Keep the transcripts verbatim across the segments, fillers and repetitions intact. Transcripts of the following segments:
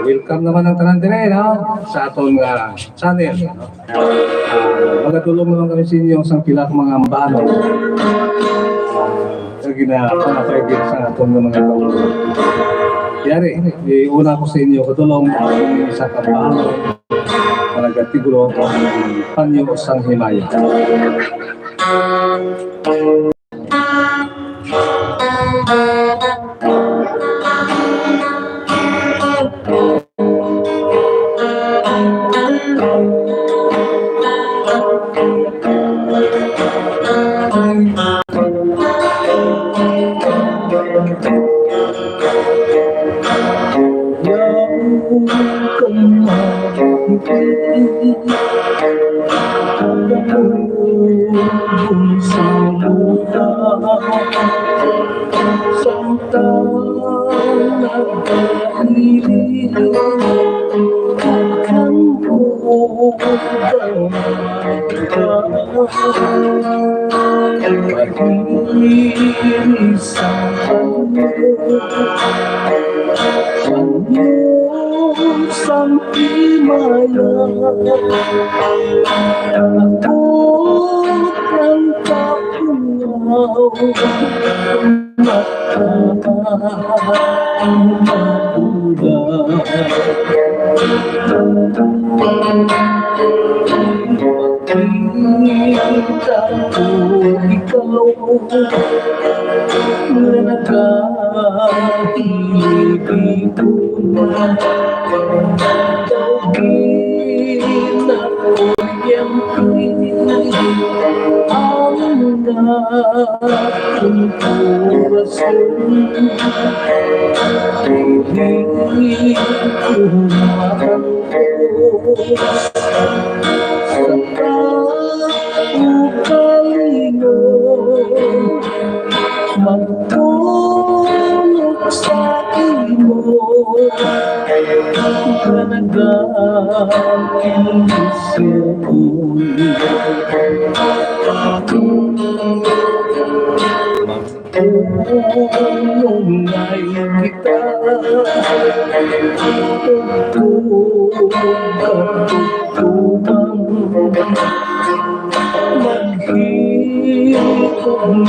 Welcome naman ang tanan dire, no? Sa aton nga channel, no? Ah, magadulong naman kami sa inyo sang pila ka mga ambanon. Sa gina-, panapaigil sa aton nga mga kaulo. Yari, iuna ko sa inyo, kadulong ang isa ka ambanon nga nagtitulo, Panyo sang Himaya. Sang himaya, abot ang kapuaw, mata ang mabulag. Kita ko ikaw nga nagahilibiguna. Daw ginakuyampay ang akon korason. Dili ko maangkon sa kaugalingon. Magtulog sa imo nga nagakilison. Magtulog na kita, tugtog ka, tugtog ang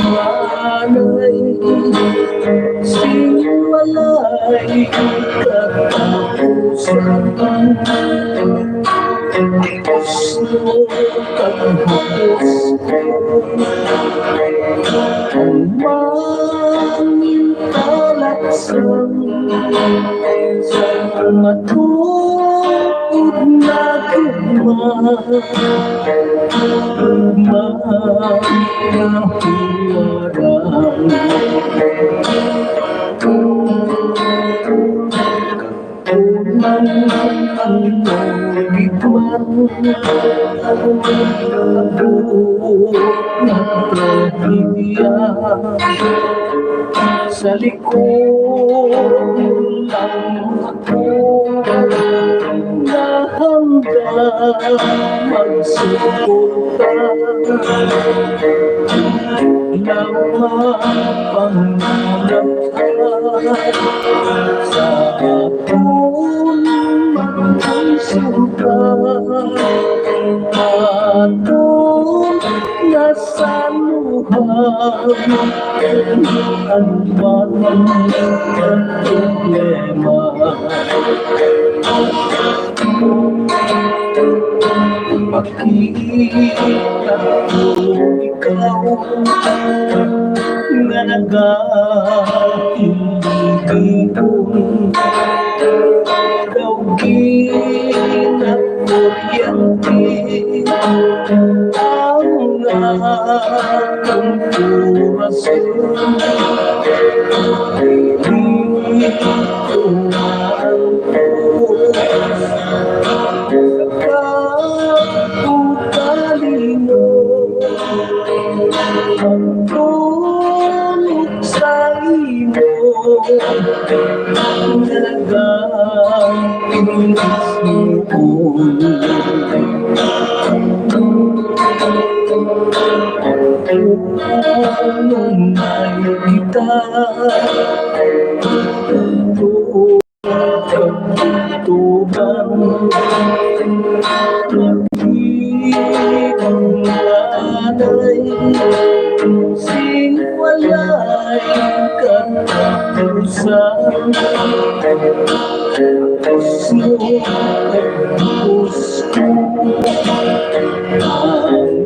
Higugmaanay sing walay katapusan. Gusto kang hapos ang mangintalaksan. Matuod na gugma, gugma nga huwaran. Unang ang gitman, ang abot na trahedya. Sa likod lang nahanda magsuporta. Lamang pangalap sa aton mga konsulta. Aton nasaluhan ang bawat problema. Makita ko ikaw nga nagakilibiguna. Daw ginakuryente ang akon korason. Dili ko maangkon sa kaugalingon. Magtulog sa imo nga nagakilison. Unay kita. Tugang magiging nanay sing walay katapusan. Puso, puso,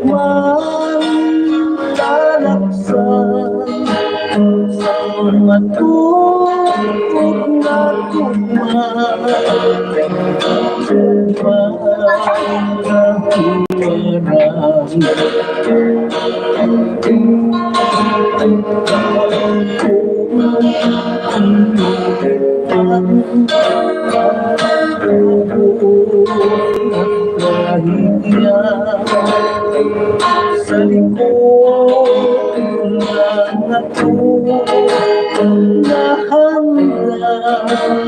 ang talaksan. Sa matuog nga gugma, para kuwanan. Ang kahit niya sa likod nga tuo, na handa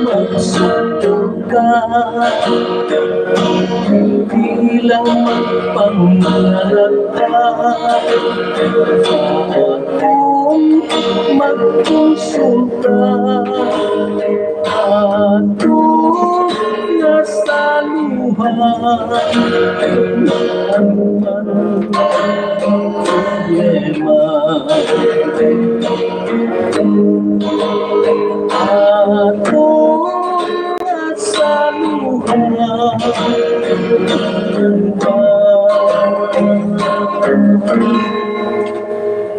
magsugod ka. Hindi lang magpangarap ka sa akong magkonsulta. Ato nga saluhan ang problema. Ato nga saluhan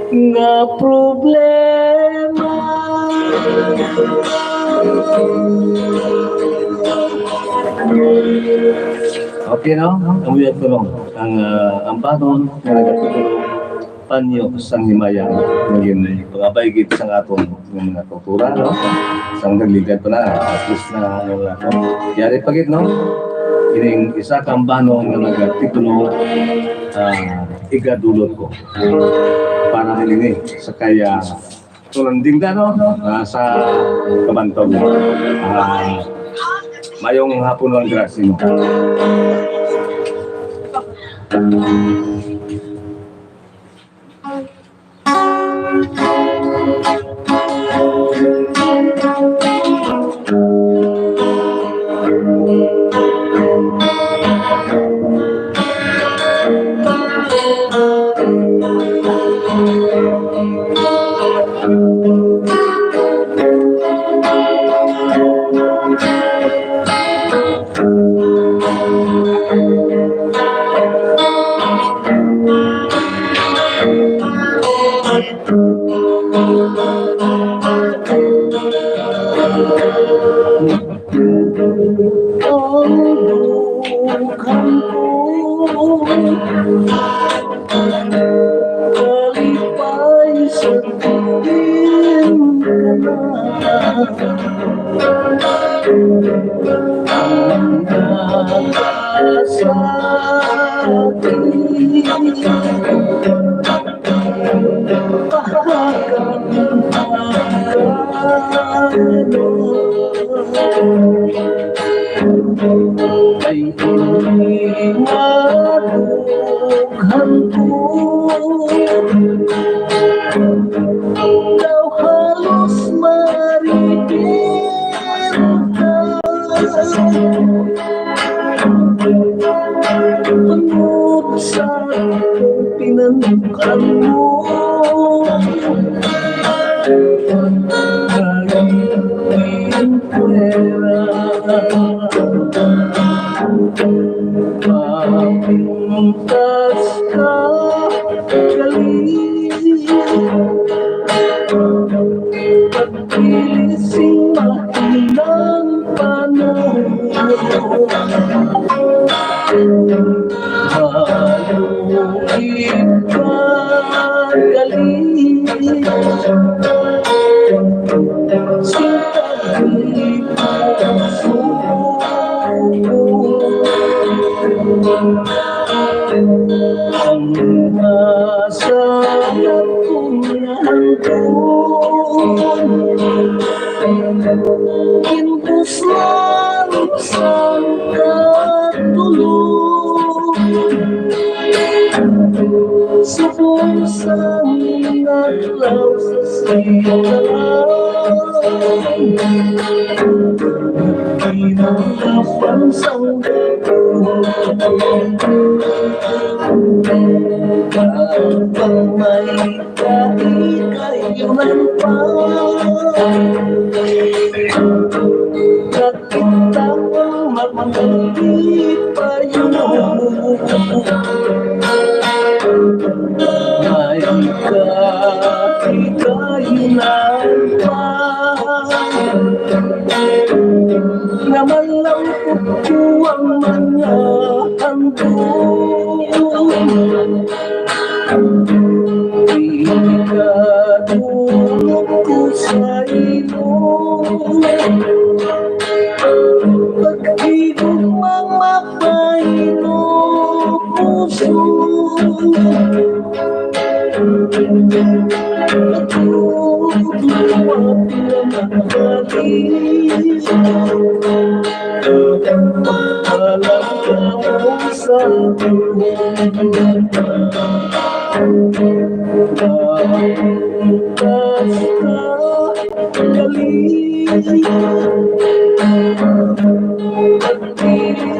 nga problema. Okay, no? Ang uyat ko, no? Ang, ah, ang banon nga nagatutulo, panyo sang himaya nga gin-, pangabay gid sang aton nga mga kultura, no? Sang nagligad pa na, at least na, ano na, no? Yari pa gid, no? Ining isa ka banon nga nagatitulo, ah, Igadulot Ko. Para nilini sa kaya Tulanding na, no? Ah, sa kabantog. Ah, mayong hapon lang, Grace, no? Ang dughan ko kalipay sa tuwing ka na. Ang nasa akin. Kay ini madughan ko, daw halos maritim ka. Tungod sa pinandukan mo, naging pera. Mapintas ka gali. Pagpili sing mahinang panahon. Malugi ka gali. Sing Ang nasa akong hangtod, kinpuslan sang katulog. Subong sang adlaw sa sigaw. Kinahanglan sang may kahigayunan pa. Kita ang magkalipayon. May kahigayunan pa. Nga malampot ko ang mga handom. Ikadulog ko sa imo. Pag-igugma nga mapahinupuson.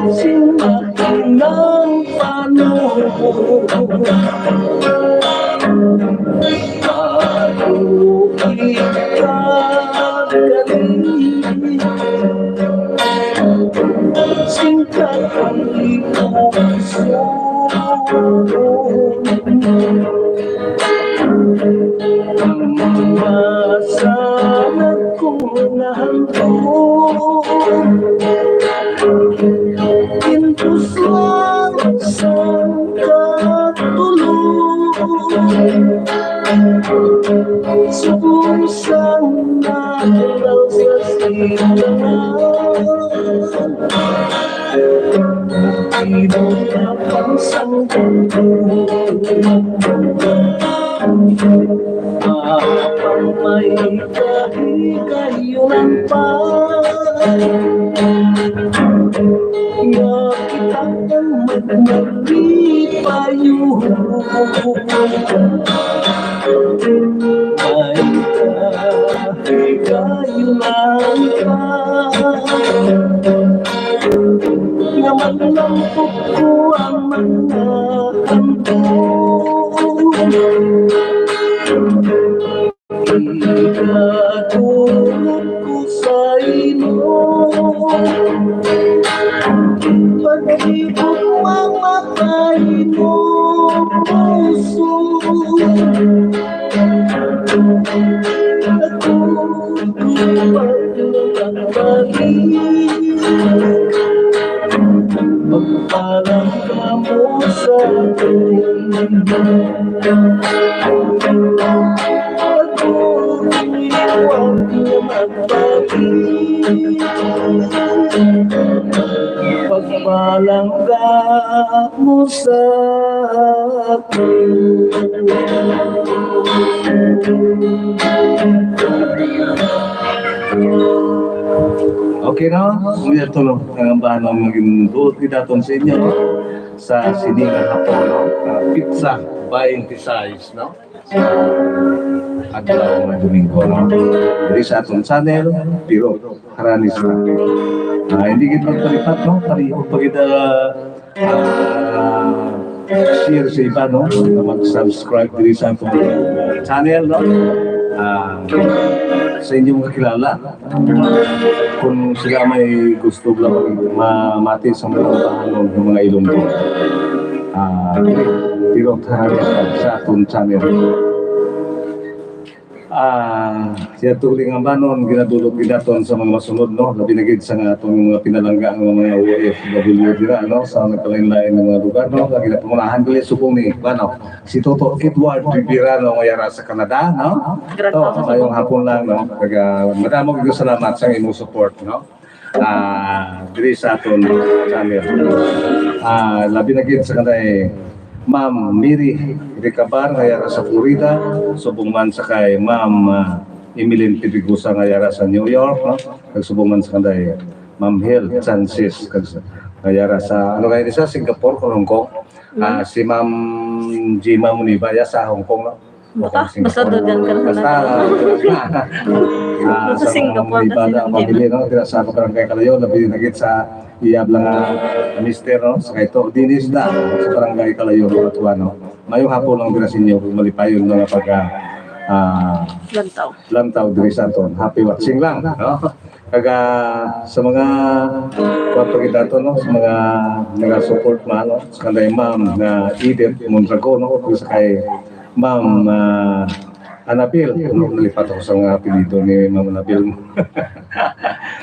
Sing mahinang panubo. Ako ikagaling sing kalipuson. Ang masanag ko nga handom, intus lang sang katulog. Subong sang naglaw sa silangan. Imo na pang sanggol. Apang may kahigayunan pa. Nga kita ang magmalipayon. May kahigayunan pa. Nga maglampok ko ang mga handom. Ikatulog ko sa imo. Pag-ibot, mga kaino puso. Ako Magpalang kamo sa akin. Ako iwag na magbati. Pagpalang kamo sa akin. Okay, no? Unya to, no? Ang ambahan nga ginbuot ni daton sa inyo, no? Sa sini nga hapon, no? Ah, pizza twenty-six, no? Sa adlaw nga Domingo, no? Diri sa aton channel, pero harani sa, ah, hindi gid magpalipat, no? Pareho pa gid, ah, ah, share sa iba, no? Mag-subscribe diri sa atong channel, no? Ah, sa inyong mga kilala, kung sila may gusto lang mag-, mamati sa mga bahanon ng mga Ilonggo, ah, pero sa atong channel. Ah, siya tuling ang banon, ginadulot ginaton sa mga masunod, no? Labi na gid sa nga atong mga pinalangga nga mga O F W dira, no? Sa nagkalain-lain nga mga lugar, no? Lagi na pangunahan gali subong ni, ano, si Toto Edward Rivera, no? Nga yara sa Canada, no? To, mayong hapon lang, no? Kag, ah, madamo gid salamat sa imong support, no? Ah, diri sa aton channel. Ah, labi na gid sa kanay Ma'am Mary Recabar nga yara sa Florida, subong man sa kay Ma'am, ah, Emeline Pedregosa nga yara sa New York, no? Kag subong man sa kanay Ma'am Hel Chances kag sa, nga yara sa, ano kaya ni sa Singapore o Hong Kong? Ah, si Ma'am Jima Muniba ya sa Hong Kong, no? Basta, basta daw dyan ka na. Basta, ah, sa mga Singapore, may bata, pamilya, no? Dira sa Barangay Kalayo, labi na gid sa iyab lang nga mister, no? Sa kay to, dinis na sa Barangay Kalayo, Buatuan, no? Mayong hapon lang dira sa inyo, kung malipayon nga pag, ah, ah, lantaw. Lantaw diri sa aton. Happy watching lang, no? Kag, ah, sa mga, kuwan pa gid ato, no? Sa mga nagasupport man, no? Sa kanday ma'am nga Edith Mondragon, no? Sa kay ma'am, ah, Anabel, no? Nalipat ako sa mga apelyido ni Ma'am Anabel.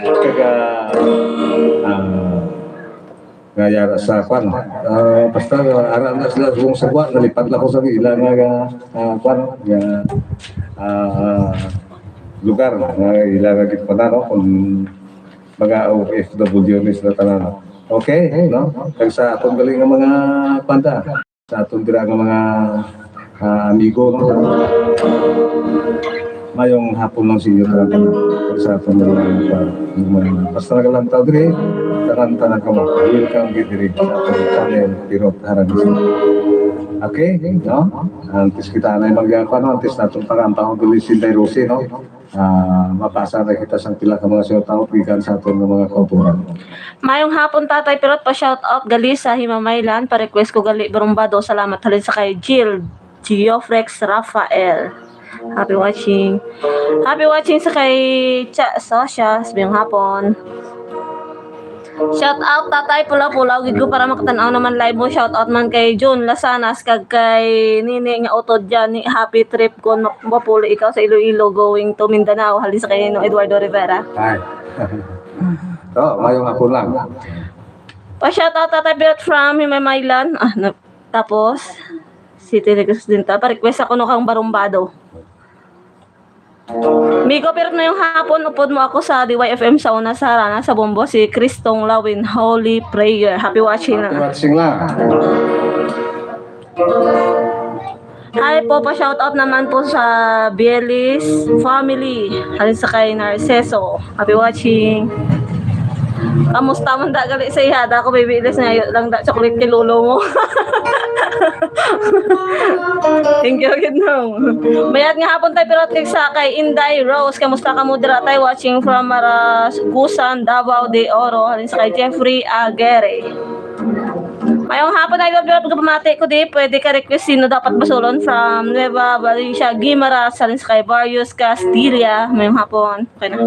Kag, ah, ah, nga yara sa kwan, ah, basta, ah, ara na sila kung sagwa, nalipat lang ko sa ila nga, nga, ah, kwan, nga, ah, lugar nga ila nga gitpanan, no? Kung mga O F W ni sila tanan, no? Okay, no? Kag sa akong galing nga mga panda, sa aton dira nga mga, ah, amigo, no? Mayong hapon lang sa inyo tanan. Sa aton mga, mga, basta nagalantaw diri, tanan-tanan kamo. Welcome gid diri sa aton channel, Pirot Harang. Okay, no? Antes kita na mag-, ano, antes naton pangampang ang tuloy si Inday Rosie, no? Ah, mabasa na kita sang pila ka mga shout out gikan sa aton nga mga kauturan. Mayong hapon, Tatay Pirot, pa shout out gali sa Himamaylan, pa request ko gali Barumbado. Salamat halin sa kay Jill Geofrex Rafael. Happy watching. Happy watching sa kay Cha Sosha, sa mayong hapon. Shout out, Tatay Pulaw-pulaw gid ko para makatan-aw naman live mo. Shout out man kay Jun Lasanas kag kay Nini nga utod dyan ni Happy Trip kon ma-, mapuli ikaw sa Iloilo going to Mindanao, halin sa kay Nino Eduardo Rivera. Hi. Oh, mayong hapon lang. Pa shout out, Tatay Pirot, from Himamaylan. Ah, na, tapos si Tele Cruz din ta. Pa request ako no kang Barumbado. Migo, pero na yung hapon, upod mo ako sa D Y F M sa una, sa Harana, sa Bombo, si Kristong Lawin, Holy Prayer. Happy watching na. Happy watching na. Hi po, pa shout out naman po sa Bielis family. Halin sa kay Narceso. Happy watching. Kamusta man da gali sa iya? Da ko, baby, ilis na yun lang da chocolate kay lolo mo. Thank you, gid, no. Mayad nga hapon, Tay Pirot, kag sa kay Inday Rose. Kamusta ka mo dira, Tay? Watching from Maragusan, Davao de Oro. Halin sa kay Jeffrey Aguirre. Mayong hapon, Idol Pirot. Pagpamati ko di, pwede ka request sino dapat basulon from Nueva Valencia, Guimaras. Halin sa kay Barrios Castilla. Mayong hapon. Okay na.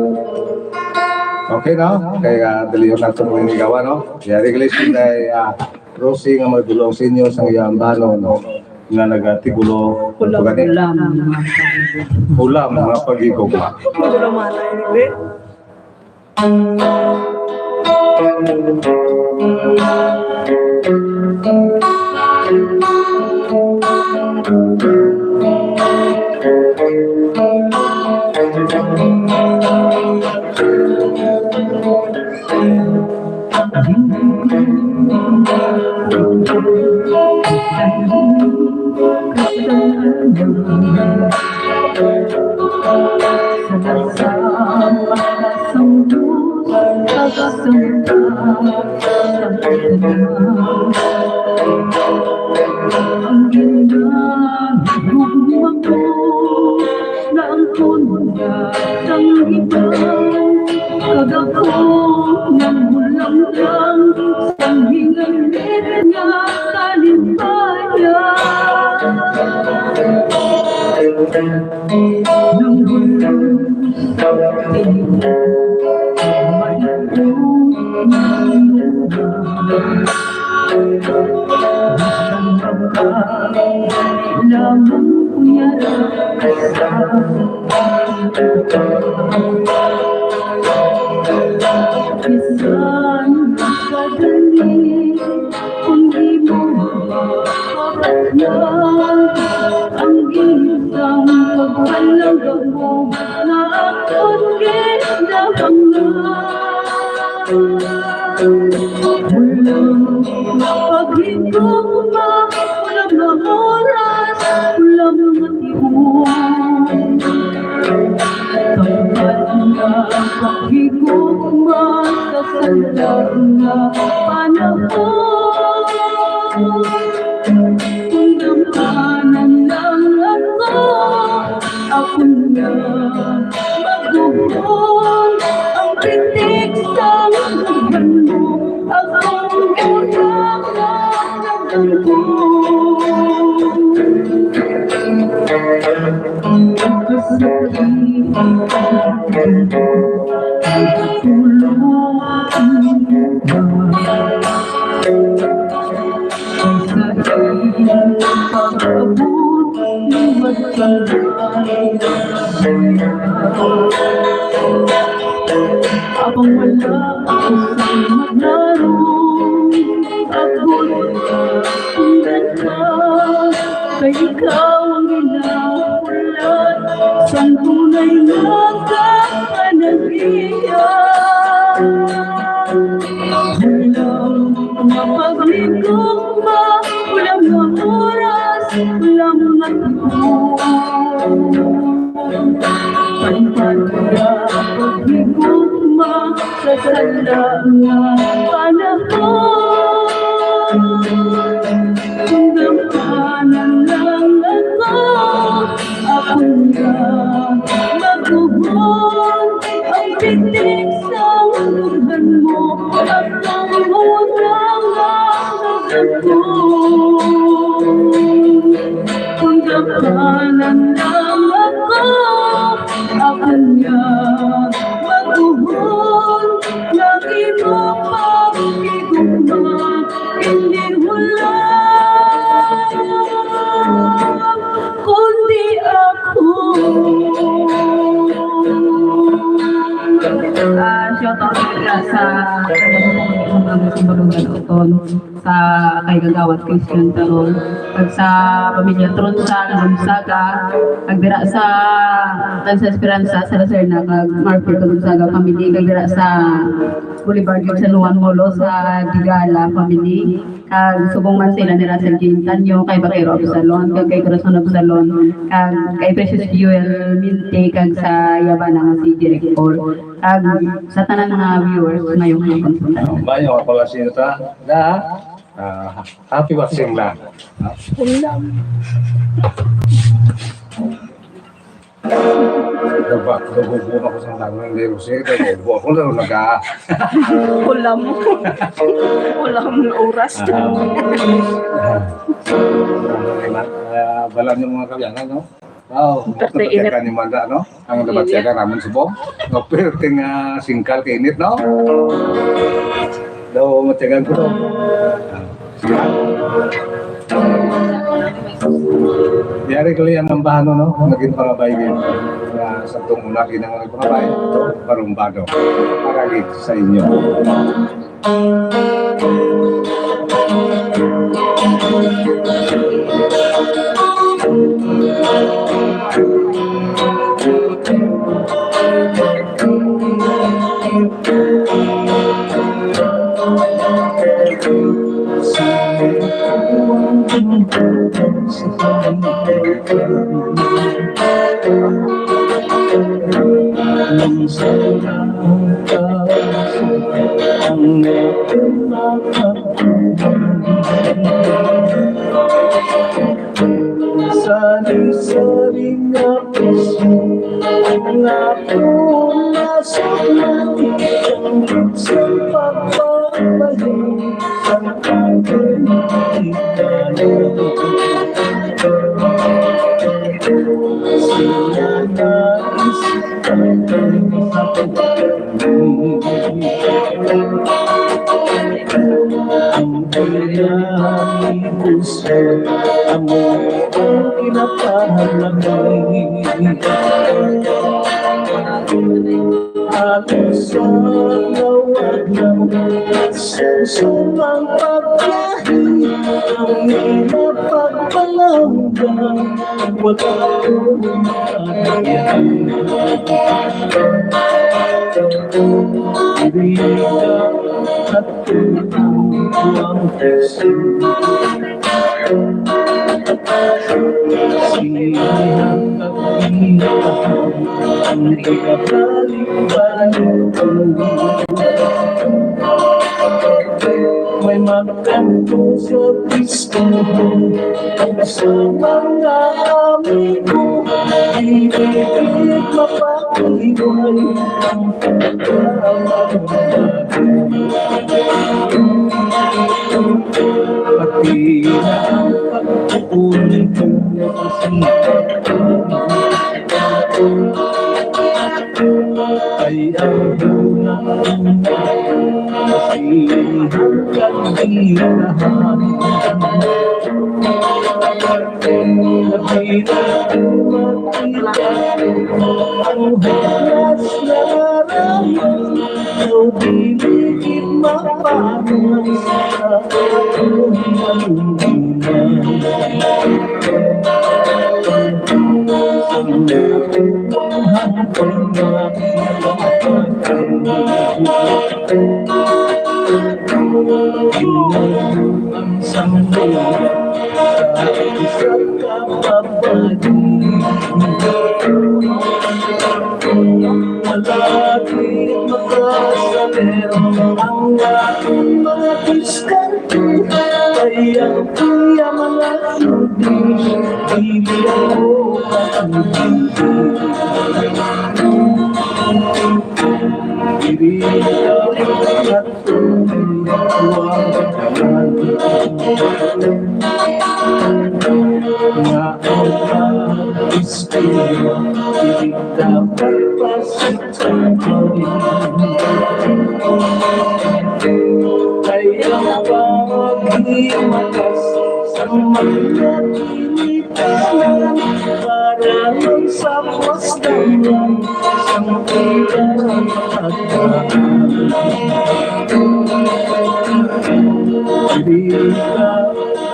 Okay, no? Kay, ah, dali yung nato mo yung igawa, no? Yari, English, Inday, ah, Rosie nga magdulong sa inyo sa iyang banon, no? Nga nagatigulo, Ulam, pagani. Ulam, mga pag-igugma. Ulam, mga pag-igugma. Ulam, mga pag-igugma. Ang ganda ng gugma ko, naangkon na sang iba. Kag ako nang bulang lang sang hinganit nga kalimbaya. Nang bulang sa inyo, may Maguhon ang pitik sang dughan mo, akong unang nagdangkon. Abang wala ako sa maglaro, abot ang ganda, kay ikaw ang ginahulat sang tunay nga kapanagbihan. Wala nga pagligugma, wala nga oras, wala nga tuon. Pagpatya, paghigugma sa sala nga panahon. Kung gampanan lang ako, ako na maguhon ang pitik sa dughan mo, akong unang nagdangkon. Kung gampanan lang ako, ako na maguhon ang imo paghigugma, hindi wala kundi ako. Ah, shout out dira sa mga Uton, sa kay Kagawad Christian Tarol, kag sa pamilya Tronsa nga Gonzaga, kag dira sa Tansa Esperanza, sa Lacerna, kag Marfil kag Gonzaga family, kag dira sa Boulevard kag San Juan Molo, sa Digala family, kag subong man sila ni Russell Quintanyo, kay Vaquero Absalon, kag kay Corazon Absalon, kag kay Precious Fuel Minte, kag sa iya bana nga si Jeric Paul, kag sa tanan nga viewers ngayong hapon po tayo. Bayo, ako lang sino ta? Da? Ah, happy watching lang. Ulam. Diba? Nagubo na ko sa tanong ni Rosel. Nagubo ako na naga- Ulam. Ulam ng oras. Ah. Ah, balan yung mga kabiyanan, no? Wow, Perti init. Ni Manda, no? Ang dapat siya ka naman subong. No, perting, ah, singkal ka init, no? Daw, matyagan ko to. Ah, sige. Yari ko lang ang bahano, no? Naging pangabay din. Kaya sa itong una, kinang nagpangabay, parumbado. Para sa inyo. Sari-sari nga puso, nga puso, nga sa pagpapahayag. Ako sa lawag ng sumang pagkahi, ang ina pagpalawgan, wala ko makayahin. Hindi ka katulad ko ang puso. Magkanto sa disko sa mga amigo, di mapahiway ang pagkakamali. Pati na ang pagtuon ko na kasi ay ang una-una, kasi hanggang di na ang hirap na makita ang halas na naraman. Ikaw dili gid mapanas sa akong kalungkutan. Ang akong hangpan na ang sangkot sa isa ka babayi. Malapit makasaler ang akong mga diskarte. Kaya, kaya mga sudi, dili ako makatindi. Dili ako makatindi. Nga ang pag-istorya, dili dapat pasagpon. Kaya paghimakas sa mga kinitanan, para lang sa puwas naman sang ilang pagkaon. Dili ka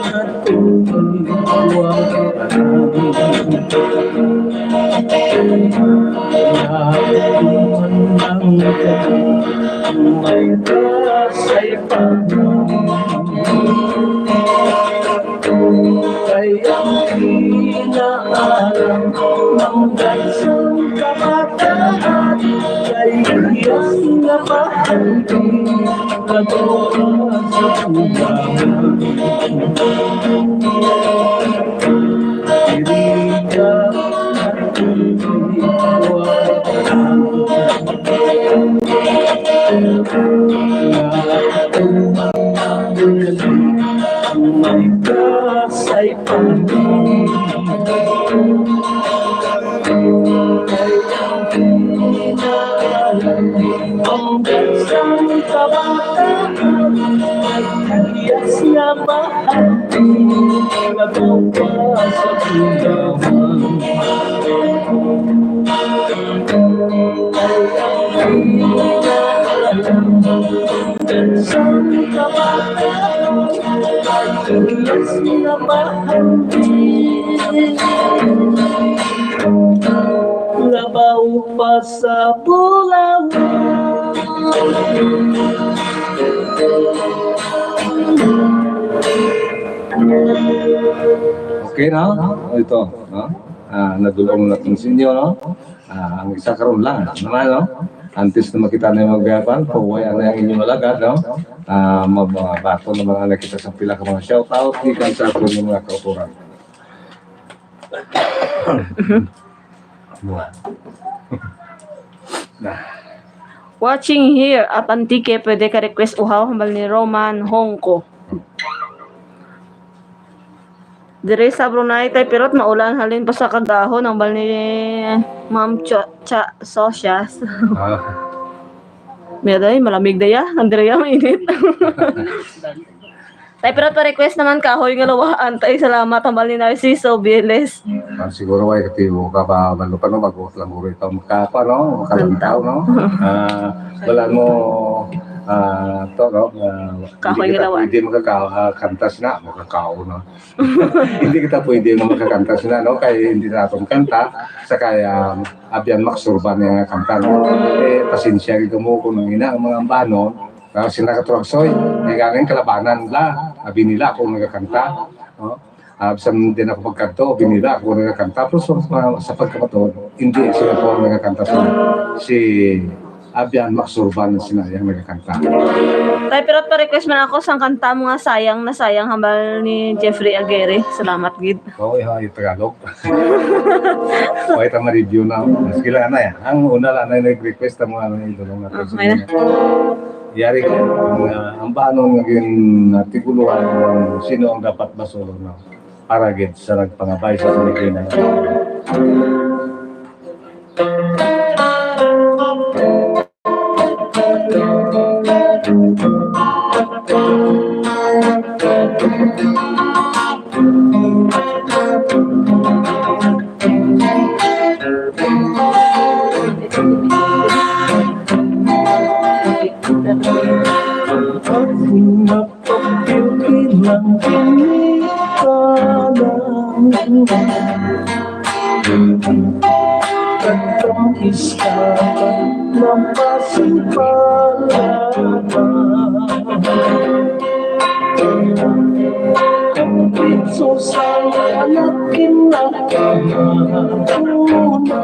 natulog, huwag ka na. May kasay pa. Kay ang inaalam ng dansang kabataan, kay iyas nga bahandi, nagtuwa sa tubangan. Diri ka, Labaw pa sa bulawan. Okay, no? Ito, no? Ah, nadulong na itong sinyo, no? Ah, ang isa karon lang, naman, no? Antes na makita na yung mga gapan, pahuwayan na ang inyong alagad, no? Ah, mag-, mga bato na mga nakita sa pila ka mga shoutout, gikan sa aton nga mga kautoran. Watching here at Antique, pwede ka request uhaw, hambal ni Roman Hongko. Dire sa Brunei, tay pirot, maulan halin pa sa kagahon, hambal ni Ma'am Cha, Cha Socias. Ah. May day, malamig daya. Andrea, mainit. Tay pirot, pa-request naman kahoy nga lawaan. Tay, salamat, hambal ni Narciso Bieles. Ah, siguro ay katibo ka ba, balo pa, no, bago lang guro ito maka, pa, no, makalantaw, no? Ah, wala mo, ah, to, no? Ah, Kahoy hindi kita nga lawaan. Pwede makaka-, ah, kanta sina, makakao, no? Hindi kita pwede nga makakanta sina, no? Kay hindi na atong kanta, sa kaya, um, abyan maksurban nga kanta, no? Eh, pasensya gid mo kung ang ina, ang mga ambanon, ah, sina Katuragsoy, may galing kalabanan la, abi nila ako nagakanta, no? Ah, bisan din ako pagkanto, abi nila ako nagakanta, pero sa, sa pagkamaton, hindi sila po nagakanta sa si Abyan, maksurban na sila yang nagakanta. Tay, pero pa-request man ako sang kanta mo nga Sayang na Sayang, hambal ni Jeffrey Aguirre. Salamat gid. Oo, yung, yung Tagalog. Okay, ta ma-review na. Sige lang, anay. Ang una lang, anay, nag-request ang mga, ano, idolo nga. Ah, okay na. Yari ka, ang, ah, ang banon nga gin-, ah, tiguluhan, sino ang dapat basulon, no? Para gid sa nagpangabay sa Pilipinas. Pagpipil lang kinita lang. Katong isa mapasipala. Kung pinso sa anak kinakamauna.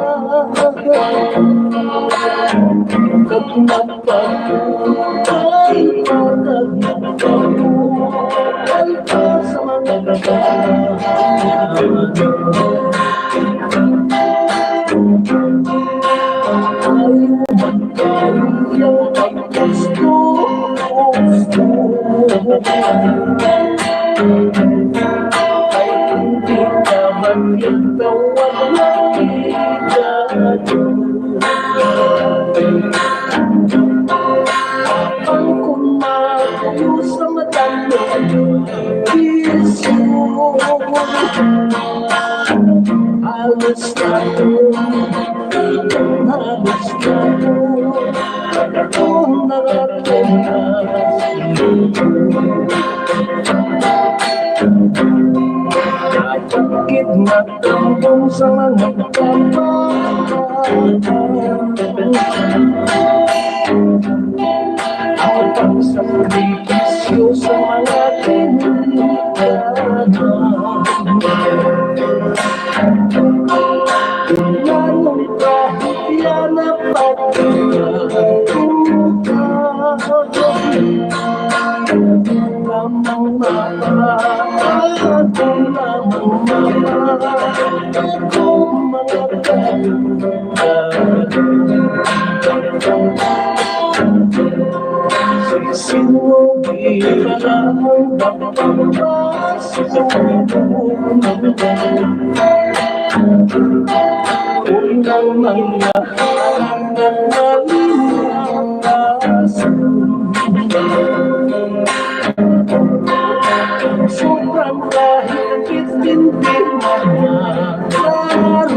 Kag nagpatupay pa, kag nagpatupay pa sa mga bataan. Ayaw magkaiyaw, pag gusto, gusto. Ay, hindi ka man yung tawag na kita. Ang kumayo sa matandang bisyo. Halos na to, halos na to. Kung narating na, kapagid na tambong sa mga kabataan. Ang pagsakripisyo sa mga tindahan. Nanong kahit yan ang pagkakatukan? Lamang mama, lamang mama, kung mga kaibigan. Sino di pala ang mapapasok? Unang mga anak na nalimutan. Sobrang kahit hindi magkakaroon.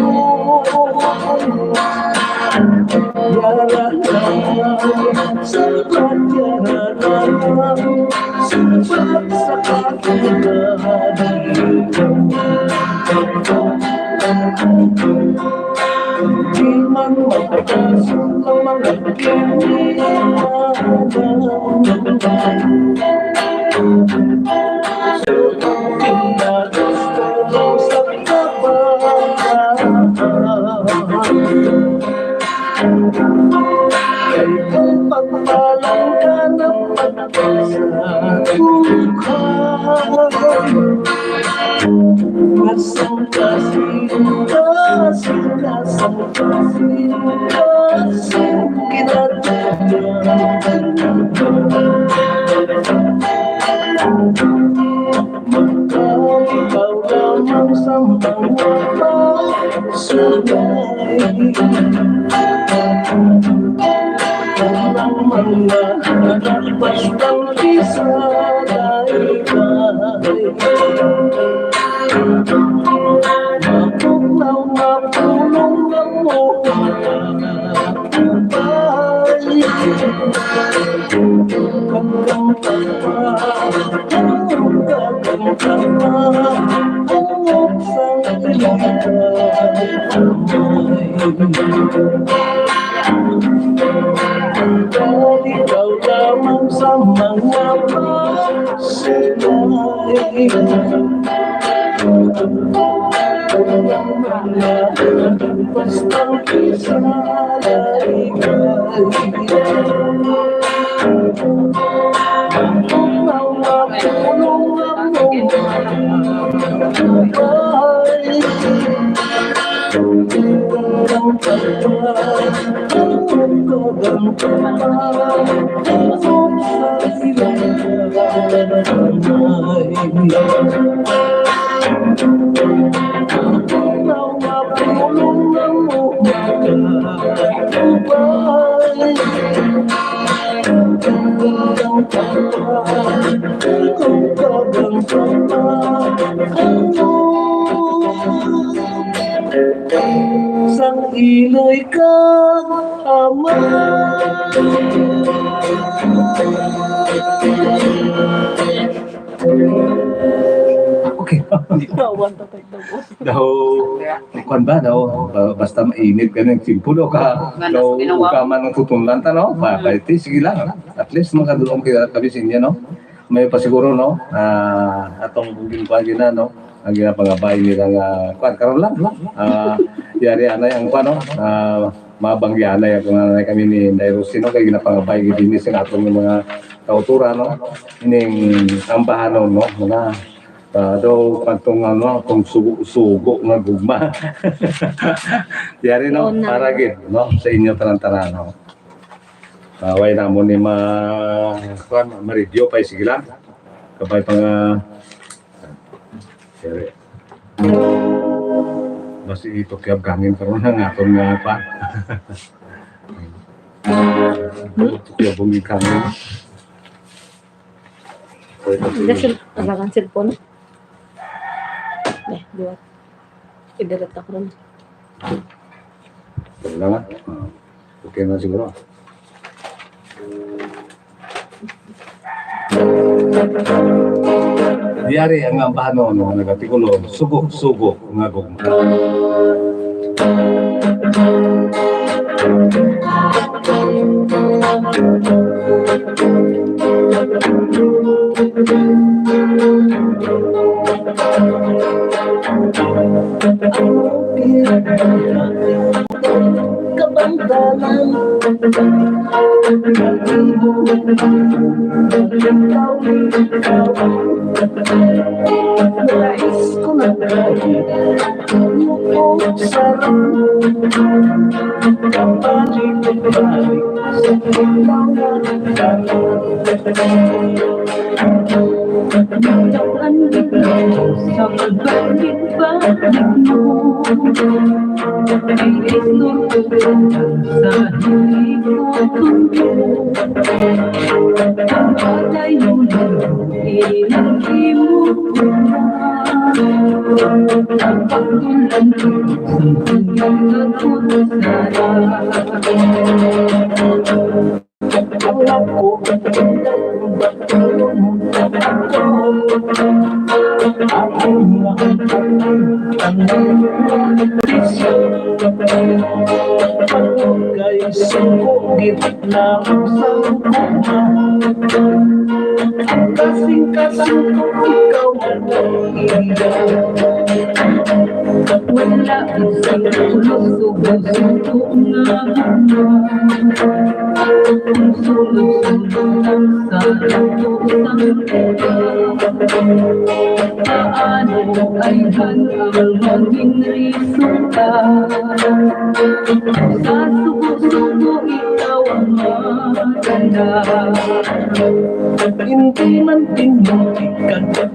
Yara na, sapat yara na, sapat sa kakilahan. Di man mapasok ang mga kinilalang. Sa pagkinagusto lang sa kabataan. Kay kung pagpalang ka na pagpasakot ka, kasang kasi, kasang kasi, kasang kasi, kinatapos. Ikaw lamang sa mga pagsubay. Walang mga harap, bastang isa tayo. Mapugnaw, mapulong ang mukha. Ikaw lamang sa mga pagsubay. Sang iloy kag ama. Okay. Daw, kwan ba, daw, ba-, basta mainit ka ng tiyempo, no? Ka, daw, ukaman ang tutunlan ta, no? Pa, pa, iti, sige lang. At least, makadulong kita kami sa inyo, no? May pa siguro, no? Ah, atong ginkuan gina, no? Ang ginapangabay nila nga, kwan, karon lang, no? Ah, yari anay ang kwan, no? Ah, mabanggianay ako nga anay kami ni Inday Rosy, no? Kay ginapangabay gid ini sa atong mga kauturan, no? Ining ambahanon, no? Mga, ah, daw pagtong, ano, kung sugo-sugo nga gugma. Yari, no? Yun na. Para gid, no? Sa inyo tanan-tanan, no? Ah, way na mo ni ma-, kwan, ma-review pa, sige lang. Kabay pa nga, yari. Basi ito kiyab gangin karon nga aton nga pa. Ito kiyab gangin. Hindi, sil-, alangan cellphone. Eh, duwa. I-delete ako rin. Wala na. Ah, okay na siguro. Diyari ang ambahanon nga nagatikulon, sugo-sugo nga gugma. Kabangdanan. Nais ko na kayo, sarap. Kabalik-balik sa ikaw na dapat. Ang ikaw sa pagbalik-balik mo. Ang istorbo sa huli ko tundo. Ang patayon ng huli ng imo. Ang pagtulan ko sa huli ng ako, ako nga ang kay suko gid na ang sangkuma. Ang kasing-kasing ko ikaw ang iya. Wala ang sangkulos o gusto nga guma. Ang sulod-sulod ang sa ito sang paano ay ang maging resulta? Sa subo-subo ikaw ang maganda. Hindi man tinutukan ang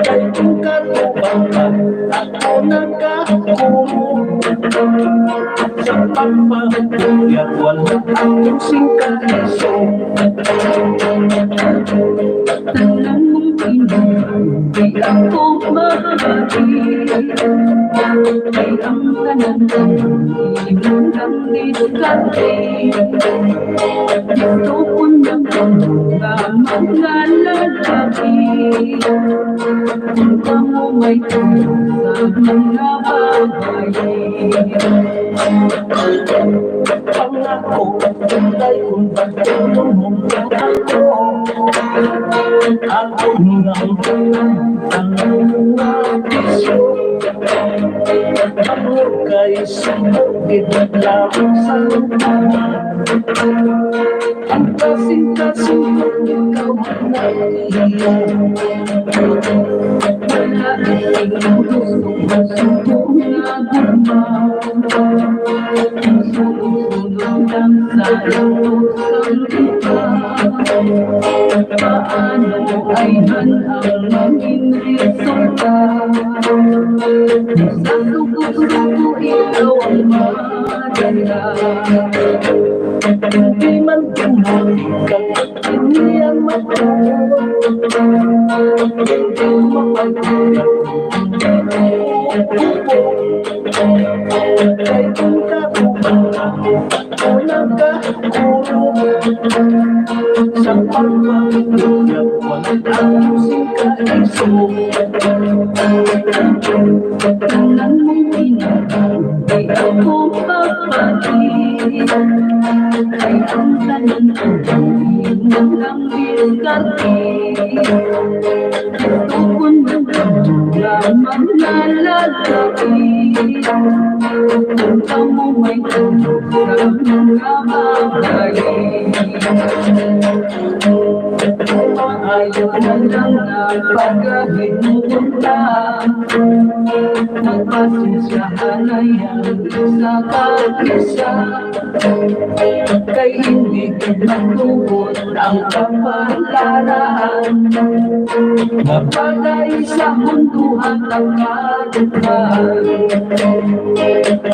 Kay kung katubangan ako nakakulong sa pagpapuyat, wala akong singkaliso. Tanan mong inuman, di ako mahati. Kay ang tanan mo, imo lang diskarte. Gusto ko na ang mga lalaki. Kung kamo may tulong sa mga babae. Pangako, pantay kung pagtulong Ako nga ang tanan, ang mga isyu. Ako kay sumbok gid lamang sa lupa. Ang kasing-kasing ikaw na iya. Wala na sing gusto nga sumbok nga gugma. Susunod lang sa ito sa lupa. Paano ay man ang mangin resulta? Sa sugo-sugo ikaw ang madala. Di man tumalik ang kanyang mata. Kay kung kakuha, ako nagkakulog sa pagpangitulog, wala ang musika iso. Tanan mong ginagawa, di ako papatid. Kay ang tanan ko, imo lang diskarte. Tukon mo lang ang mga lalaki. Ang tamo may tulog sa mga babae. Ayaw na lang na pagkahinuon ka. Magpasensya ka na yan sa kag-isa. Kay hindi gid matugot ang kapalaran nga bagay sa mundo hatag kadugay.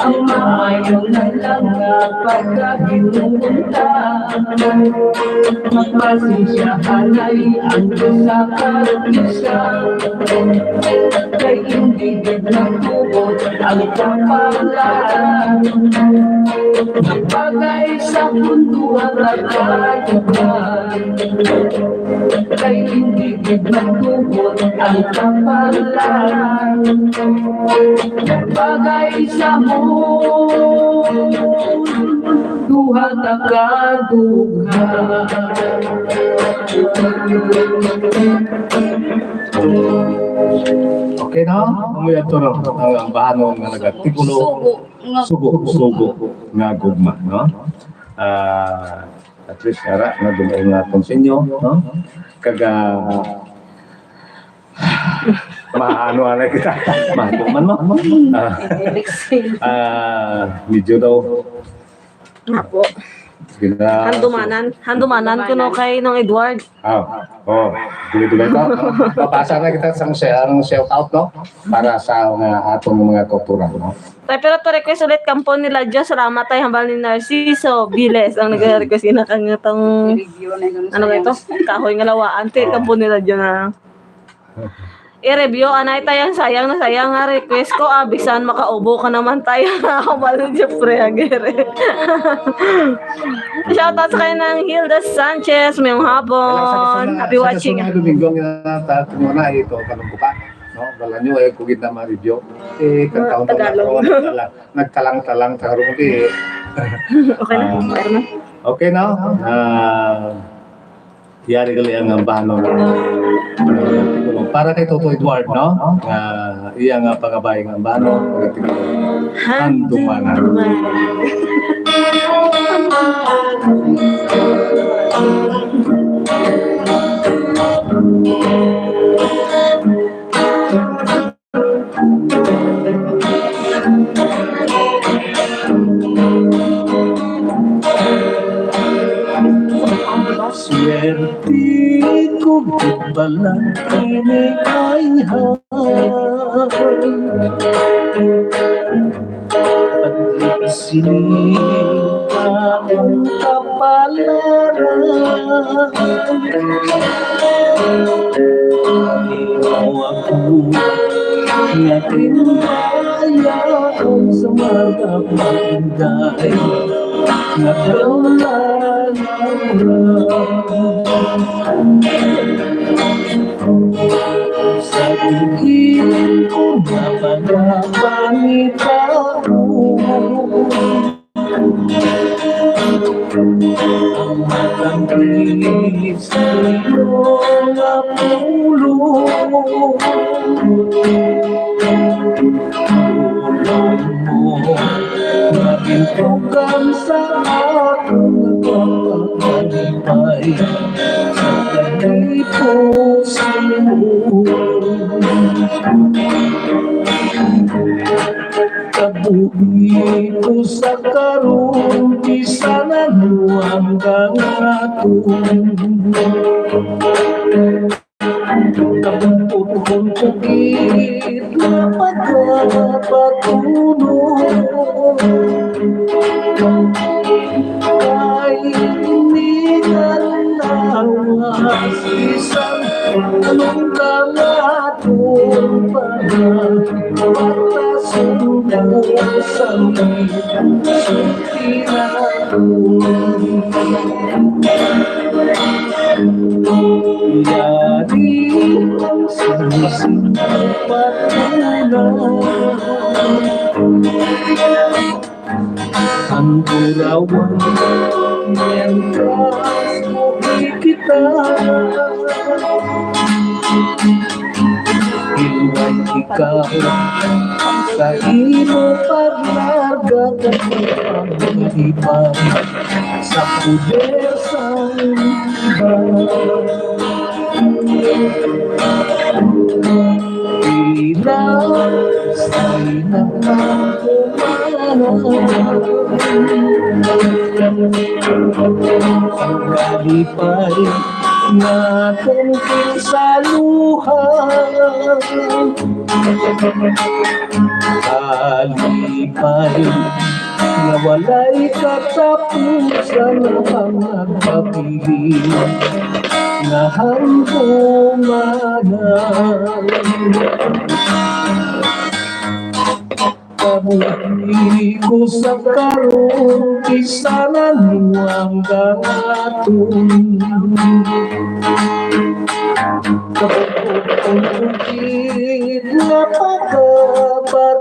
Ang maayo na lang nga pagkahinuon ta, magpasensya halay ang isa kag isa. Kay hindi gid matugot ang kapalaran nga bagay sa mundo hatag kadugay. Kay hindi gid matugot ang kapalaran nga bagay sa mundo hatag kadugay. Okay na? Amoy ato, no? Ang, ang bahanon nga nagatikulo. Sugo nga Sugo, sugo nga gugma, no? Ah, at least, ara, na dumayo nga aton sa inyo, no? Kag, ah, maano, ano kita? Maano man, no? Ah, ah, medyo daw Apo. Gina- Handumanan. Handumanan ko, no, kay Nong Edward. Ah, oh, dili, dili to. Papasa na kita sang, sa, ang shout out, no? Para sa mga aton mga kautoran, no? Tay, pero to request ulit, Kampo ni Ladyo. Salamat, tay, hambal ni Narciso Viles ang nag-request. Ina ka nga tong, ano ba ito? Kahoy nga lawaan, ti, Kampo ni Ladyo na. I-review, anay, tayang sayang na sayang nga request ko, ah, bisan makaubo ka naman, tayo. Ako ba nun, Jeffrey Aguirre? Shout out sa kay Nang Hilda Sanchez, mayong hapon. Happy watching. Sa kasunod nga Domingo, ang ginataas mo na, ito, kanong buka, no? Wala nyo, eh, kugid na ma-review. Eh, kantahon na Tagalog. Ako, nagtala-, nagtalang-talang sa harong, eh. Okay na, Ah, okay na. Okay, no? Ah, Yari gali ang ambanon. Para kay Toto Edward, no? Nga iya nga pangabay nga ambanon, Handumanan. Swerte ko gid bala ini ay ha. Pag-ibig sini akong kapalaran. Ikaw ako nga tinumbayaon sa mga panday nga kaularan. Sa tingin ko, mapanapanitaon. Ang matang Sa imo nga pulong, pulong mo, maging tugang sa akong pagkalipay sa kalibutan. Kabuhi ko sa karon, bisan ano ang dangaton. Kabuhi ko gid nga pagpatuloy. Kay ini nga lawas, bisan anong dangaton pa nga, patason ko sa sulti na. Yari ang sising patuloy. Ang burawan, mientras buhi kita. Hilway ikaw sa imo paglarga, kag ang iban sa poder sang iban. Ilaw sa inang pagkumanan. Ang kalipay naton sa luha. Kalipay nga walay katapusan ang nagpabilin nga handumanan. Kabuhi ko sa karon, bisan ano ang dangaton. Kabuhi ko gid nga pagpatuloy.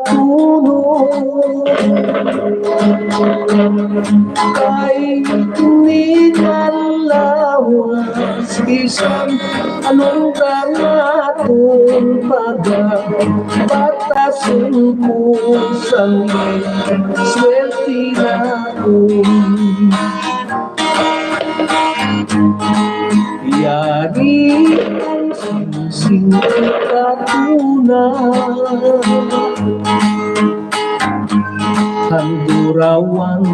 Kay ini nga lawas, bisan anong dangaton pa, patason ko sang swerte naton. Yari ang sing katuna. Ang durawan,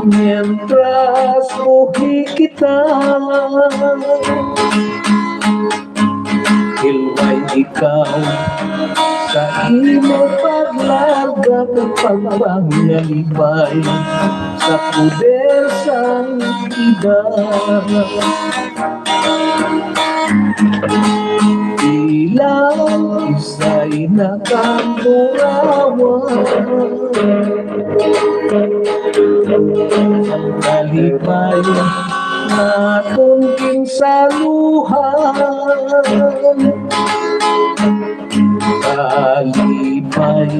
mientras buhi kita. Hilway ikaw sa imo paglarga, kag pagpangalipay sa poder sang iban. Ilaw, isay na kang burawan. Ang kalipay naton ginsaluhan. Kalipay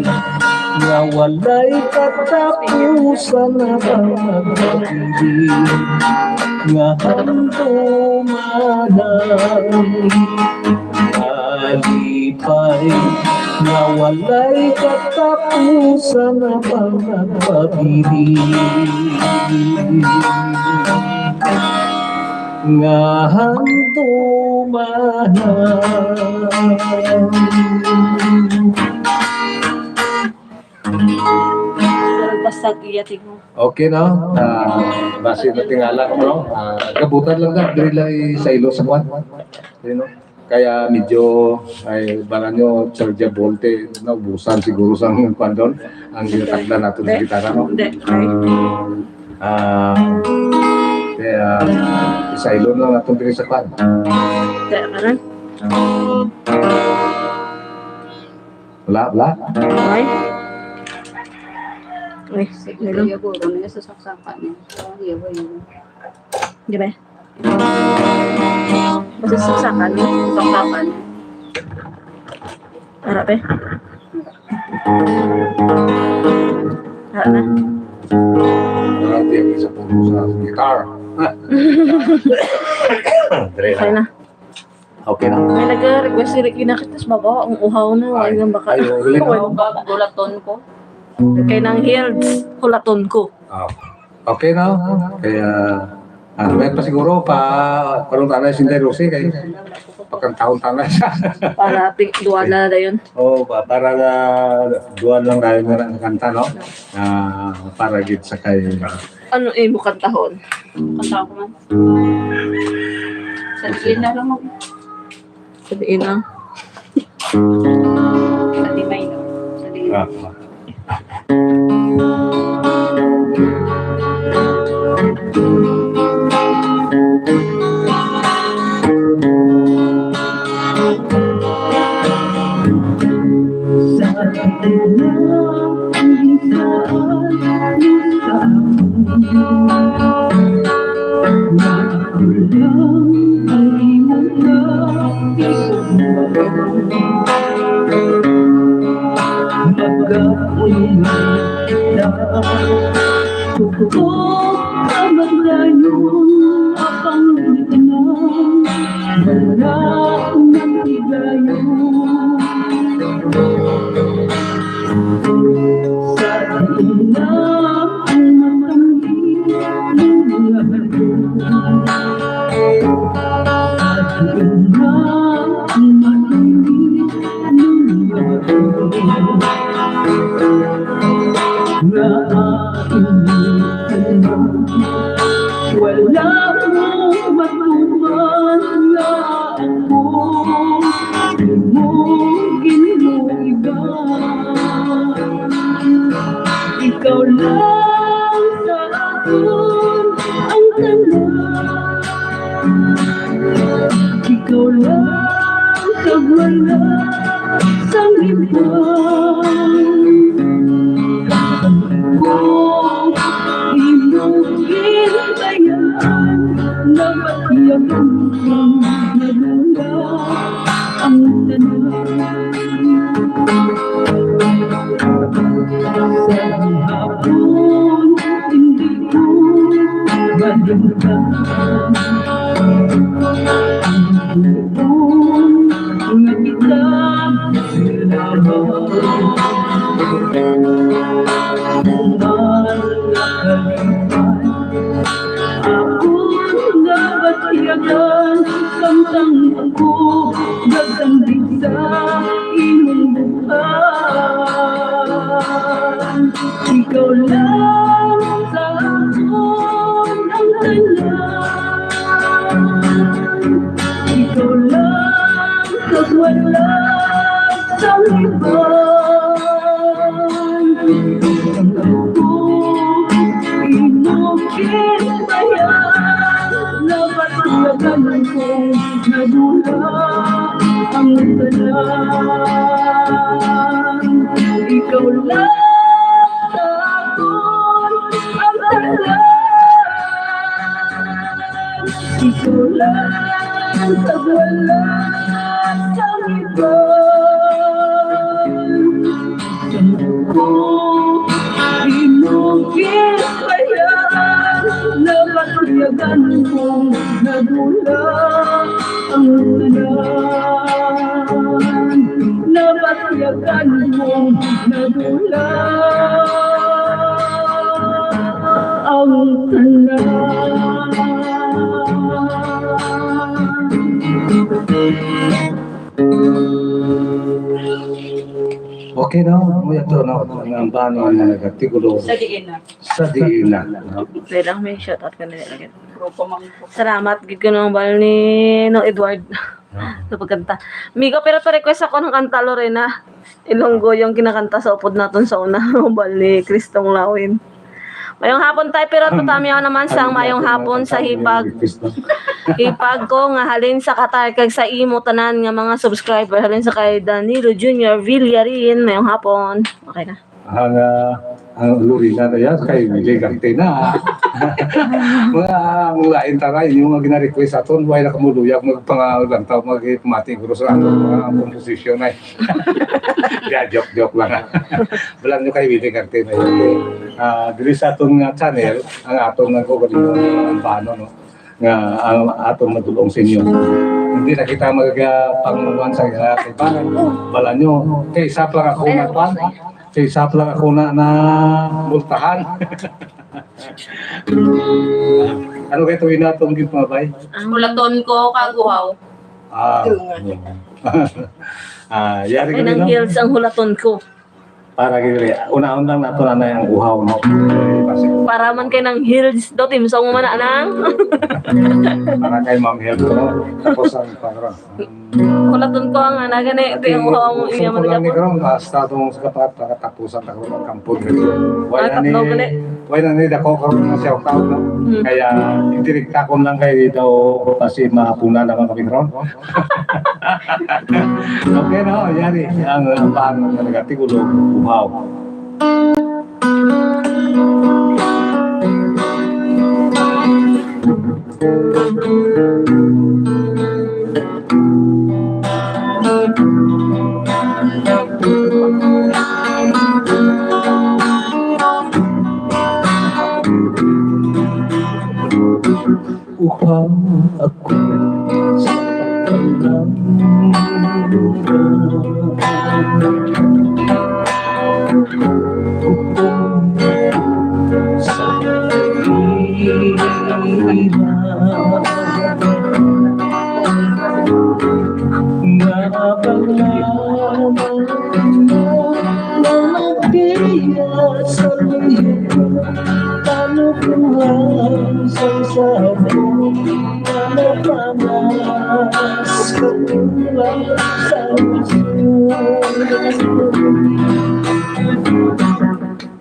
nga walay katapusan, ang pagpabilin nga handumanan. Kalipay nga walay katapusan, ang pagpabilin nga handumanan. Basag iya tingog. Okay, no? Ah, basi na tingala ko, no? Ah, gabutan lang na, diri lang isaylo sa kwan. Diri, no? Kaya medyo, ay, bala nyo, chargeable, te, naubusan siguro sa kwan doon, ang ginatakda nato sa gitara, no? Hindi. Ah, kaya, isaylo lang nato diri sa kwan. Kaya ka rin? Wala, wala. Ay. Ay, sige, hello. Iya, guro, nila sa saksakan niya. So, iya ba yun? Di ba? Basta saksakan, saksakan. Harap eh. Harap na. Wala, di ako sa puno sa guitar. Dre Okay na. Okay na. May nag-request si Ricky na kita sa baba. Ang uhaw na, wala Ay, nang baka. Ay, huli na. Wala nang baka. Bulaton ko. Kay nang hills, hulaton ko. Oh. Okay na. Kaya, ah, may pa siguro pa, parang tanay si Inday Rosie, kay pakantahon tanay siya. Para ting-, duwa na dayon. Oh, pa-, para nga duwa lang tayo nga nakanta, no? Ah, para gid sa kay, ah, Ano imo kantahon? Kanta ko man. Sa diin na lang ako. Sa diin na. Sa di may, no? Sa diin. Ah, ah. Wala mo matuman nga ako imong ginluigan. Ikaw lang sa akon ang tanan. Ikaw lang kag wala sang iban. Kung imo ginbayaan, nabatyagan ko nga wala ang tanan. Sa hapon, hindi ko malimtan ang hapon nga kita naglaban. Human nakalipay, ako nabatyagan, samtang ako nagkambit sa imong bukhan. Ikaw lang sa akon ang tanan. Ikaw lang kag wala sang iban. Ang ako imong ginbayaan, nabatyagan ko nga wala ang tanan. Ikaw lang sa akon ang tanan. Ikaw lang kag wala sang iban. Ako imong ginbayaan, nabatyagan kong nagula ang tanan. Nabatyagan kong nagula ang tanan. Okay, no? Mo yato, no? Ang bano nga nag-artikulo Sa diin na. Sa diin na, no? Pwede lang may shoutout ka na lagi. Grupo man po. Salamat gid ko nang bal ni no Edward. No? Sa pagkanta. Migo, pero pa-request ako ng kanta, Lorena. Ilonggo yung kinakanta sa upod naton sa una. Bal ni Cristong Lawin. Mayong hapon, Tay, pero tutamiaw naman sang mayong hapon sa hipag. Hipag ko nga halin sa Qatar kag sa imo tanan nga mga subscriber, halin sa kay Danilo Junior Villarin. Mayong hapon. Okay na. Ang, ah, ang Lorena na yan, kay Willie Garte na. Mga, ang lain taray, yung mga gina-request aton, wala na kamuluyag, magpangalantaw, magpamati, guro sa aton, mga komposisyon ay. Yeah, joke, joke lang. Balaan nyo kay Willie Garte na yun. Ah, diri sa aton nga channel, ang aton nga kaugalingon, ang bano, no? Nga ang aton madulong sa inyo. Hindi na kita magpangunuan sa, sa ibanan. Bala nyo, kay isa pa lang ako na kwan, kay isa pa lang ako na, na multahan. Ano kay tuwi na itong gipamabay? Ang hulaton ko, kag uhaw. Ah, ah, yari Ay, ko nang din, no? Hills ang hulaton ko. Para gid, una-una lang nato na ang uhaw, no? Kasi Para man kay nang Hills do, Tim, sa mo man na nang. Para kay Ma'am Hills, no? Tapos ang pangalan. Hulaton ko ang ana gani, ito yung uhaw ang iya Gusto ko lang ni magdapot. Karon, basta tong sa kapat, para tapusan na ko ang kampon. Why Ah, na ni, tatlo gani. Why na ni dako karon nga shout out, no? Hmm. Kaya, indirekta ko lang kay daw kasi mahapuna naman kami karon. Okay, no? Yari ang, ang bano nga nagatigo og uhaw. Uhaw ako sa kalamura. Gutom ako sa kaila. Nga bala nga magbiya sa luyo. Panukulan sa sabon, ano pa mas kakulang sa gusto.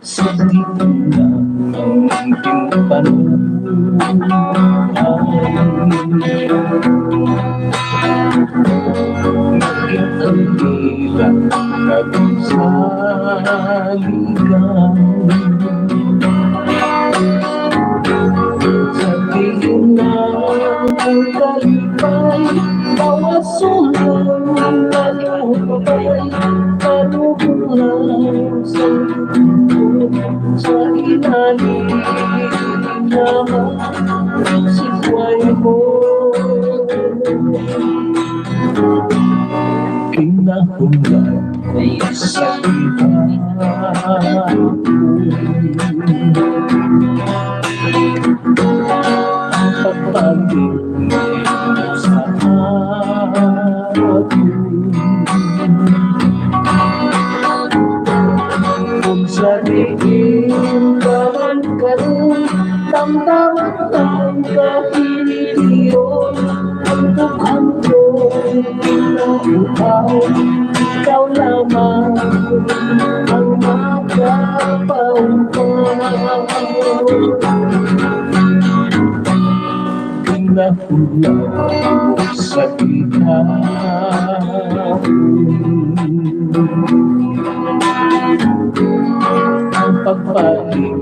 Sa di ko na ang ginpanuhan. Naging ang dila kag sa ligaw. Sa tingin na ang kalipay, bawas sulong, malupay, panugulan sa sa ilalim naman si Kuway mo. Kinahanglan ko sa iba. Ang pagbalik sa akin. Kung sa diin ka man karon, damdaman ang kahiliyon. Ang dughan ko, ikaw, ikaw lamang ang makapaupaw. Kinahanglan ko sa ikaw. Ang pagbalik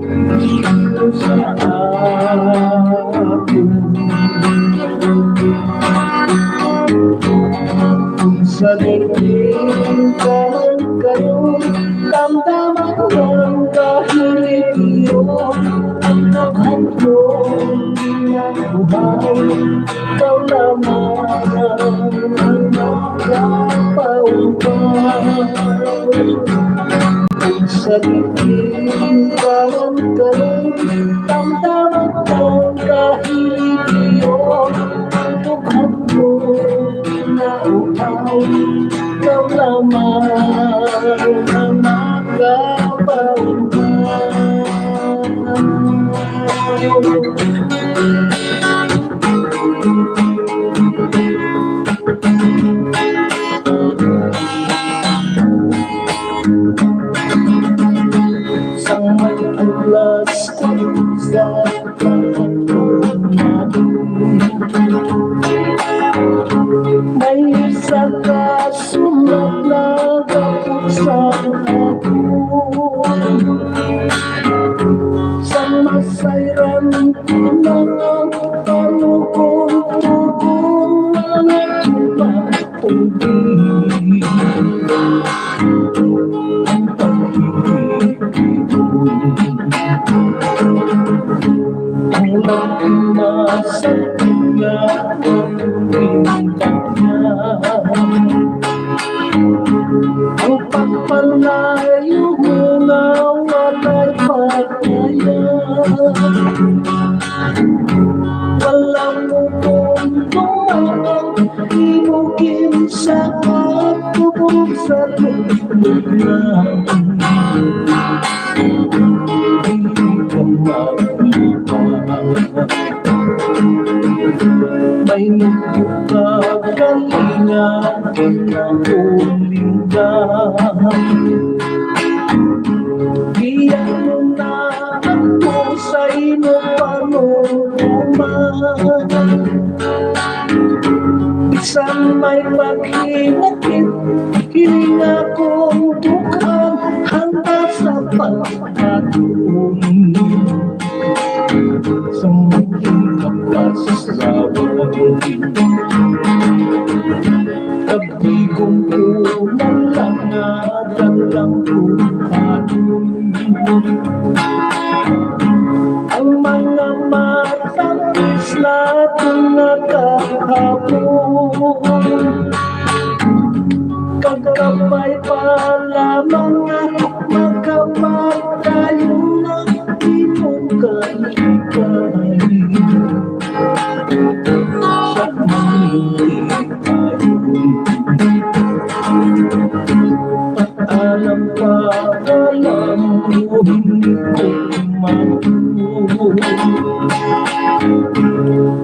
sa akin. Kung sa diin ka man karon, damdaman ko ang kahiliyon. Ang dughan ko, ikaw, ikaw lamang ang makapaupaw. Kung sa diin ka man karon, damdaman ko ang kahiliyon. Ang dughan ko, ikaw, ikaw lamang ang makapaupaw. Sang may oras ko sa may isa ka sulat na gapos sa ako. Sa masayran ko na palugon-lugon, wala na iba kundi ang pag-ibig. Ang laking masakit nga ang pinagdaan. Ang pagpalayo mo nga walay pagkaya. Wala mo kung tumakan, imo kinsa at tubog sa tubig na. Hindi ka maglipa. May nagbuka kalinga kinaulingan. Diyan mo na ako sa imo panuluma. Bisan may paghinakit, hiling akong dughan handa sa pagkatulog. Sa mga kapasawan, kabigong ko na lang nga dalang kuhanon. Ang mga matapis na tunga kahapon. Kagabay pa lamang nga makapagkayunan imong kalipay. Sa mga alam pa, alam mo, hindi ko makuha.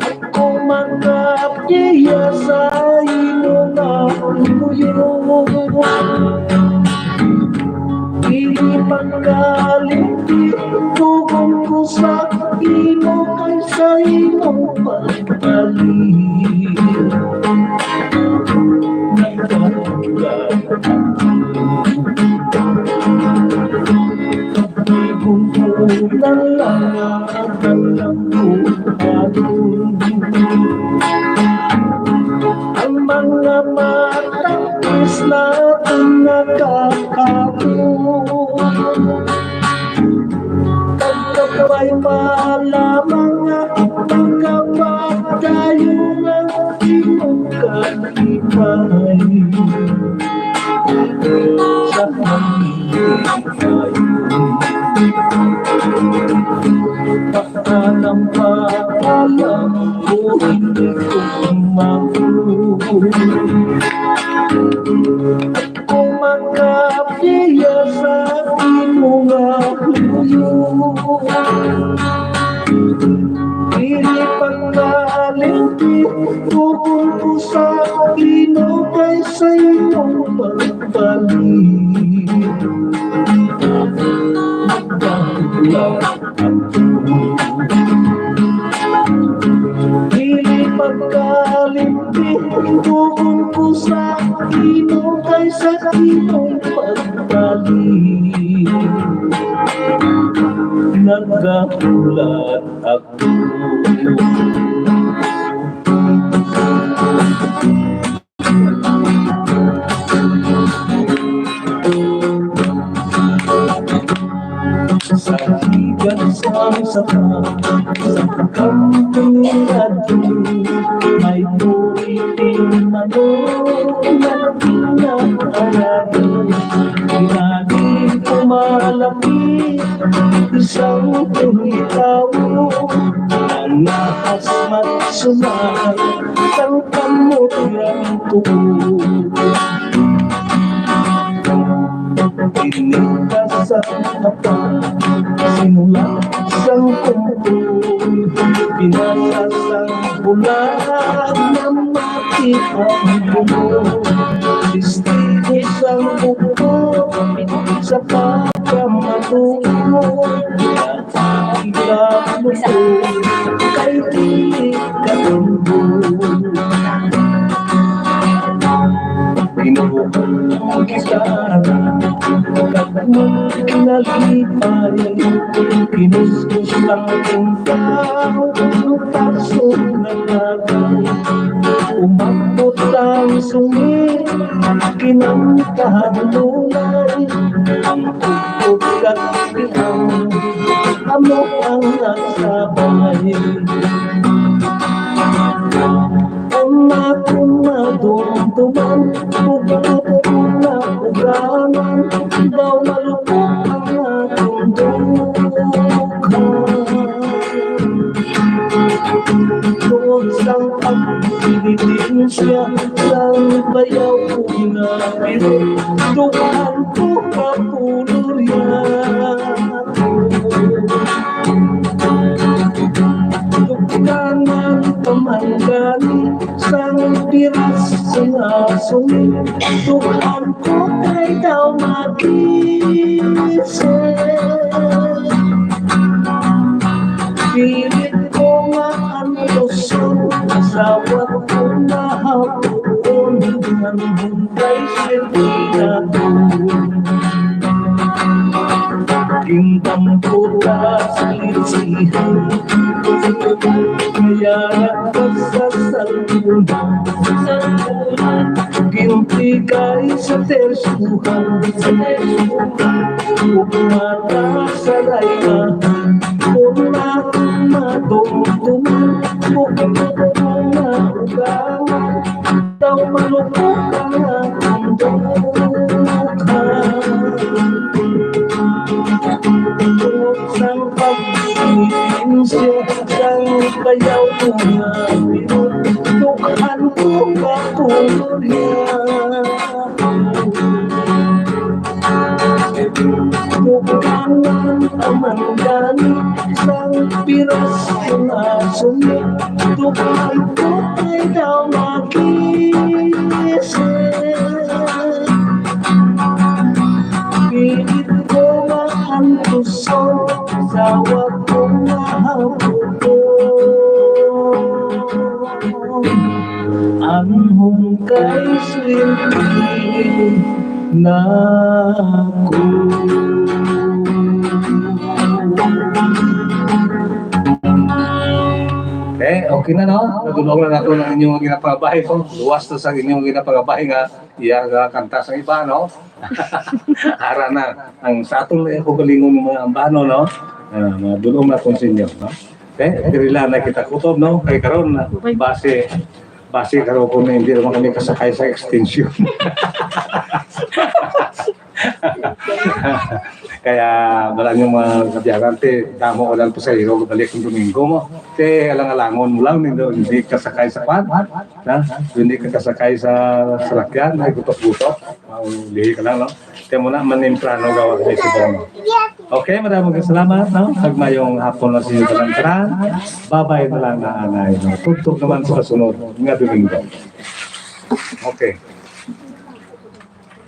Ako makapiya sa imo nga luyo. Dili pagkalimti, tugon ko sa imo kay sa imo pagbalik. Nagkakagulat ako. Tumulong na lang ang alam ko. Ang mga matapis na ang nakakapon. Pagkabay pa lamang nga pagkabay tayo ng imong kalipay. Sa hangin tayo. Paalam, paalam, o hindi ko mabuo. Ako makapiya sa imo nga luyo. Dili pagkalimti, tugon ko sa Ginoo kay sa imong pagbalik. Nagdahula ako. Dili pagkalimti, tugon ko sa Ginoo kay sa imong pagbalik. Nagahulat ako. Sa higan sang sapa, sa kampo ni radyo, may tuwi ni Manong Martina Arado. Pinagin ko malapit, isang tulitaw, ang naasmat sumahan, sang kamot ng tubo. Pinita sa mata, sinulat sang kumpul, pinasa sang bulag, namati ang bubo. Testigo sang bubo, sa pagkamatuod, Ikaw mo kay di ka tumbo. Ginoo ko ang gitara, kag mo kinalipay. Kinuskus lang ang tao, ang paso na labi. Umabot ang sungit, kinamtahan mo lang ang tugtog kag ang Amo ang nagsabay. Ang akong madumduman, bukod ko na ugangan, daw malupok ang akong dughan. Tungod sang pagdilidensya sang bayaw ko nga biro, dugang ko kapulurya. Dugangan pa man gani sang piras nga sumi, dugang ko kay daw makisig. Pilit ko nga antuson, sawat ko nga hapuon, ang buntay sirkina ko. Gintangko ta sa litsihan, kaya nagpasasalpunan. Gintikay sa tersuhan, ugmata sa laylahan. Kung akong madumduman, bukod ko na ugangan, daw malupok ang akong dughan. Tungod sang pagdilidensya sang bayaw ko nga biro, dughan ko kapulurya. Dugangan pa man gani sang piras nga sumi, dugang ko kay daw makisig. Pilit ko maantuson, sawat ko nga hapuon. Ang hungkay swerte nako. Okay, okay na, no? Nadulong na nato ang inyong ginapangabahi, no? Luwas to sa inyong ginapangabahi nga iya nga kanta sa iba, no? Ara na ang sa aton na kaugalingon nga mga ambano, no? Ah, madulong na kung sa inyo, no? Okay, diri lang na kita kutob, no? Kay karon, base, base karon kung hindi naman kami kasakay sa extension. Kaya wala niyong mga kabiyaran, te, damo ko lang pasahero, balik ng Domingo mo. Te, alang-alangon mo lang, hindi, hindi kasakay sa kwan, ha? Hindi ka kasakay sa salakyan, ay gutok-gutok. Maulihi ka lang, no? Kaya muna, manimprano gawa kami sa Domingo. Okay, maraming salamat, no? Pagmayong hapon na sa inyo tanan-tanan. Babay na lang na anay, no? Tugtog naman sa kasunod nga Domingo. Okay.